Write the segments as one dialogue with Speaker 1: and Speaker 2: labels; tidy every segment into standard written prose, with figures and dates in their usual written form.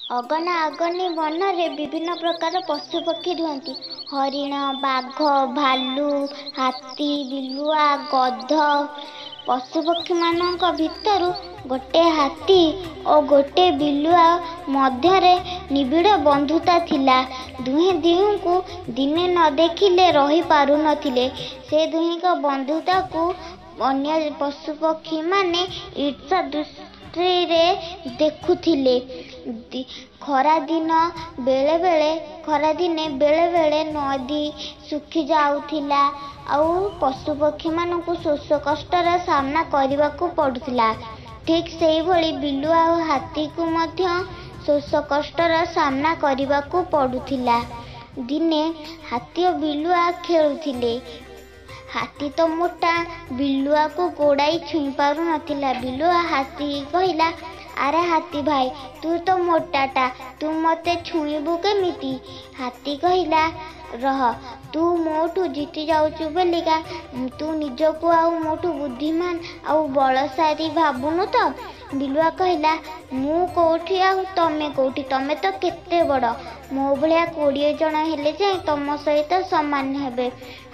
Speaker 1: ଅଗନା ଅଗନି ବନରେ ବିଭିନ୍ନ ପ୍ରକାର ପଶୁପକ୍ଷୀ ରୁହନ୍ତି। ହରିଣ, ବାଘ, ଭାଲୁ, ହାତୀ, ବିଲୁଆ, ଗଧ। ପଶୁପକ୍ଷୀମାନଙ୍କ ଭିତରୁ ଗୋଟେ ହାତୀ ଓ ଗୋଟେ ବିଲୁଆ ମଧ୍ୟରେ ନିବିଡ଼ ବନ୍ଧୁତା ଥିଲା। ଦୁହେଁ ଦୁହିଁଙ୍କୁ ଦିନେ ନ ଦେଖିଲେ ରହିପାରୁନଥିଲେ। ସେ ଦୁହିଁଙ୍କ ବନ୍ଧୁତାକୁ ଅନ୍ୟ ପଶୁପକ୍ଷୀମାନେ ଈର୍ଷା ଦୃଷ୍ଟିରେ ଦେଖୁଥିଲେ। ଖରାଦିନ ବେଳେବେଳେ ଖରାଦିନେ ବେଳେବେଳେ ନଦୀ ଶୁଖି ଯାଉଥିଲା ଆଉ ପଶୁପକ୍ଷୀମାନଙ୍କୁ ଶୋଷ କଷ୍ଟର ସାମ୍ନା କରିବାକୁ ପଡ଼ୁଥିଲା। ଠିକ୍ ସେଇଭଳି ବିଲୁଆ ଓ ହାତୀକୁ ମଧ୍ୟ ଶୋଷ କଷ୍ଟର ସାମ୍ନା କରିବାକୁ ପଡ଼ୁଥିଲା। ଦିନେ ହାତୀ ଓ ବିଲୁଆ ଖେଳୁଥିଲେ। ହାତୀ ତ ମୋଟା, ବିଲୁଆକୁ ଗୋଡ଼ାଇ ଛୁଇଁ ପାରୁନଥିଲା। ବିଲୁଆ ହାତୀ କହିଲା, ଆରେ ହାତୀ ଭାଇ, ତୁ ତ ମୋଟାଟା, ତୁ ମୋତେ ଛୁଇଁବୁ କେମିତି? ହାତୀ କହିଲା, ରହ, ତୁ ମୋଠୁ ଜିତି ଯାଉଛୁ ବୋଲିକା ତୁ ନିଜକୁ ଆଉ ମୋଠୁ ବୁଦ୍ଧିମାନ ଆଉ ବଳଶାଳୀ ଭାବୁନୁ ତ? ବିଲୁଆ କହିଲା, ମୁଁ କୋଉଠି ଆଉ ତମେ କୋଉଠି? ତମେ ତ କେତେ ବଡ଼, ମୋ ଭଳିଆ 20 ଜଣ ହେଲେ ଯାଇ ତମ ସହିତ ସମାନ ହେବେ।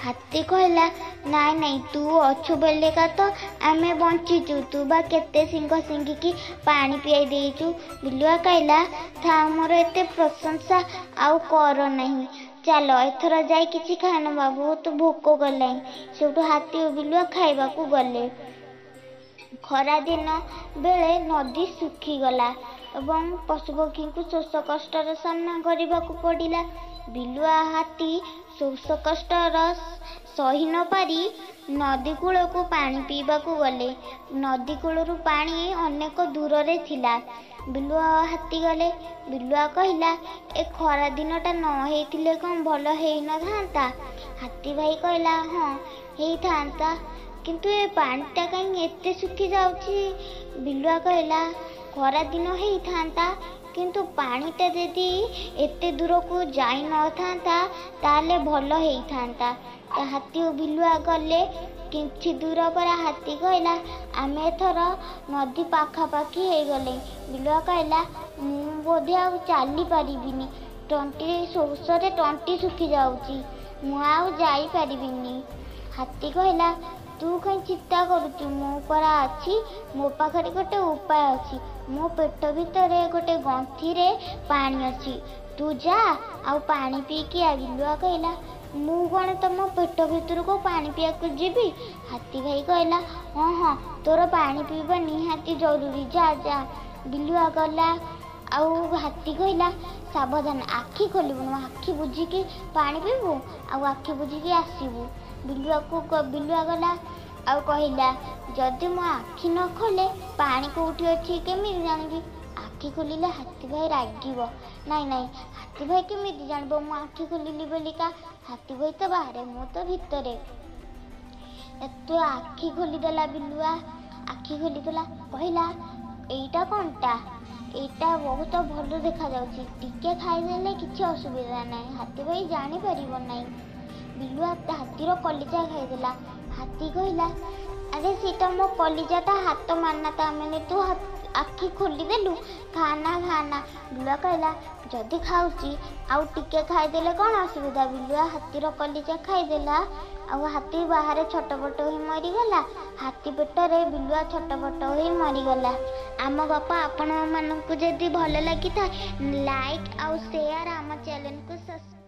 Speaker 1: ହାତୀ କହିଲା, ନାଇଁ ନାଇଁ, ତୁ ଅଛୁ ବୋଲିକା ତ ଆମେ ବଞ୍ଚିଛୁ, ତୁ ବା କେତେ ଶିଙ୍ଘ ଶିଙ୍ଘିକି ପାଣି ପିଆଇ ଦେଇଛୁ। ବିଲୁଆ କହିଲା, ଥାଉ, ମୋର ଏତେ ପ୍ରଶଂସା ଆଉ କର ନାହିଁ, ଚାଲ ଏଥର ଯାଇ କିଛି ଖାଇନେବା, ବହୁତ ଭୋକ କଲାଣି। ସେଇଠୁ ହାତୀ ଓ ବିଲୁଆ ଖାଇବାକୁ ଗଲେ। ଖରାଦିନ ବେଳେ ନଦୀ ଶୁଖିଗଲା ଏବଂ ପଶୁପକ୍ଷୀଙ୍କୁ ଶୋଷ କଷ୍ଟର ସାମ୍ନା କରିବାକୁ ପଡ଼ିଲା। ବିଲୁଆ ହାତୀ ଶୋଷ କଷ୍ଟର ସହି ନପାରି ନଦୀ କୂଳକୁ ପାଣି ପିଇବାକୁ ଗଲେ। ନଦୀ କୂଳରୁ ପାଣି ଅନେକ ଦୂରରେ ଥିଲା। ବିଲୁଆ ହାତୀ ଗଲେ। ବିଲୁଆ କହିଲା, ଏ ଖରା ଦିନଟା ନ ହେଇଥିଲେ କ'ଣ ଭଲ ହେଇନଥାନ୍ତା? ହାତୀ ଭାଇ କହିଲା, ହଁ ହେଇଥାନ୍ତା, କିନ୍ତୁ ଏ ପାଣିଟା କାହିଁ ଏତେ ଶୁଖି ଯାଉଛି? ବିଲୁଆ କହିଲା, ଖରା ଦିନ ହେଇଥାନ୍ତା, କିନ୍ତୁ ପାଣିଟା ଯଦି ଏତେ ଦୂରକୁ ଯାଇନଥାନ୍ତା ତାହେଲେ ଭଲ ହେଇଥାନ୍ତା। ହାତୀ ଓ ବିଲୁଆ ଗଲେ। କିଛି ଦୂର ପରେ ହାତୀ କହିଲା, ଆମେ ଏଥର ନଦୀ ପାଖାପାଖି ହେଇଗଲେ। ବିଲୁଆ କହିଲା, ମୁଁ ବୋଧେ ଆଉ ଚାଲିପାରିବିନି, ତଣ୍ଟି ଶୋଷରେ ତଣ୍ଟି ଶୁଖି ଯାଉଛି, ମୁଁ ଆଉ ଯାଇପାରିବିନି। ହାତୀ କହିଲା, ତୁ କାହିଁ ଚିନ୍ତା କରୁଛୁ, ମୁଁ ପରା ଅଛି, ମୋ ପାଖରେ ଗୋଟେ ଉପାୟ ଅଛି, ମୋ ପେଟ ଭିତରେ ଗୋଟେ ଗଣ୍ଠିରେ ପାଣି ଅଛି, ତୁ ଯା ଆଉ ପାଣି ପିଇକି ଆ। ବିଲୁଆ କହିଲା, ମୁଁ କ'ଣ ତମ ପେଟ ଭିତରକୁ ପାଣି ପିଇବାକୁ ଯିବି? ହାତୀ ଭାଇ କହିଲା, ହଁ ହଁ, ତୋର ପାଣି ପିଇବା ନିହାତି ଜରୁରୀ, ଯା ଯା। ବିଲୁଆ ଗଲା ଆଉ ହାତୀ କହିଲା, ସାବଧାନ, ଆଖି ଖୋଲିବୁନୁ, ଆଖି ବୁଜିକି ପାଣି ପିଇବୁ ଆଉ ଆଖି ବୁଜିକି ଆସିବୁ। ବିଲୁଆକୁ ବିଲୁଆ ଗଲା ଆଉ କହିଲା, ଯଦି ମୋ ଆଖି ନ ଖୋଲେ ପାଣି କେଉଁଠି ଅଛି କେମିତି ଜାଣିବି? ଆଖି ଖୋଲିଲେ ହାତୀ ଭାଇ ରାଗିବ। ନାଇଁ ନାଇଁ, ହାତୀ ଭାଇ କେମିତି ଜାଣିବ ମୁଁ ଆଖି ଖୋଲିଲି ବୋଲିକା? ହାତୀ ଭାଇ ତ ବାହାରେ, ମୁଁ ତ ଭିତରେ। ତୁ ଆଖି ଖୋଲିଦେଲା ବିଲୁଆ, ଆଖି ଖୋଲିଦେଲା, କହିଲା, ଏଇଟା କ'ଣଟା? ଏଇଟା ବହୁତ ଭଲ ଦେଖାଯାଉଛି, ଟିକେ ଖାଇଦେଲେ କିଛି ଅସୁବିଧା ନାହିଁ, ହାତୀ ଭାଇ ଜାଣିପାରିବ ନାହିଁ। ବିଲୁଆ ହାତୀର କଲିଜା ଖାଇଦେଲା। ହାତୀ କହିଲା, ଆରେ ସେଇଟା ମୋ କଲିଜାଟା, ହାତ ମାରନା, ତା ମାନେ ତୁ ଆଖି ଖୋଲିଦେଲୁ, ଖାନା ଖାନା। ବିଲୁଆ କହିଲା, ଯଦି ଖାଉଛି ଆଉ ଟିକେ ଖାଇଦେଲେ କ'ଣ ଅସୁବିଧା? ବିଲୁଆ ହାତୀର କଲିଜା ଖାଇଦେଲା ଆଉ ହାତୀ ବାହାରେ ଛଟପଟ ହୋଇ ମରିଗଲା। ହାତୀ ପେଟରେ ବିଲୁଆ ଛଟପଟ ହୋଇ ମରିଗଲା। ଆମ ଗପ ଆପଣମାନଙ୍କୁ ଯଦି ଭଲ ଲାଗିଥାଏ, ଲାଇକ୍ ଆଉ ସେୟାର, ଆମ ଚ୍ୟାନେଲକୁ ସବସ୍କ୍ରାଇବ୍।